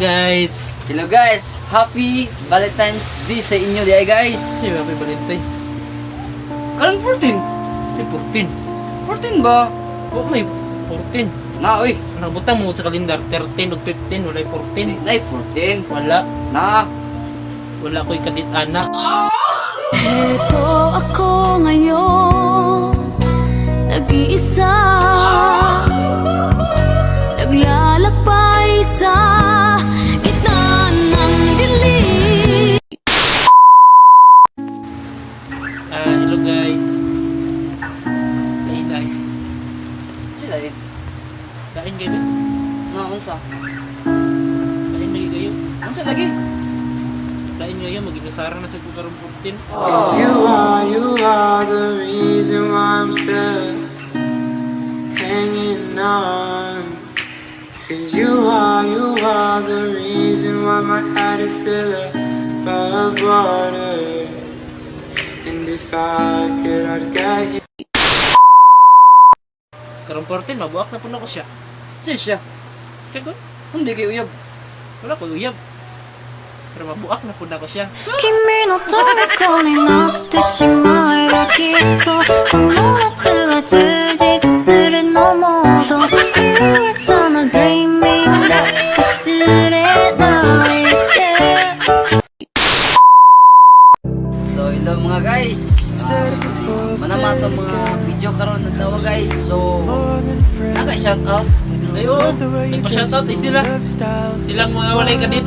Guys. Hello guys, happy Valentine's Day sa inyo diay, guys. Si Happy Valentine's. Karon 14. Si 14. 14 ba? Oh, may 14. Na oy, Nabutang mo sa kalendar 13 ug 15, walay 14. Nay 14. Wala, Na. Wala ko'y kadit anak. Eto ako ngayon, nag-iisa, naglalakbay sa gitna ng dilim. Ah, hello guys. Lain lain. Sila eh. Lain kayo ba? Na unsa? Lain lagi kayo. Unsa lagi? Lain kayo maginusara na sa ko karon 14. You are the reason why I'm still hanging on. 'Cause you are the reason why my head is still above water. And if I could, I'd get you. Karon 14 mabuak na pud nako siya. Siya siya. Siya ko. Hindi kay uyab. Wala ko uyab. Pero mabuak na pud nako siya. 君の虜になってしまえばきっとこの夏は充実するのもっと噂の dreaming 忘れないで。 So hello mga guys. Manama to mga video karon ng tawa, guys. So naka shout out. Ay, oo. Nagpa-shoutout eh sila. Silang mga walay kadit.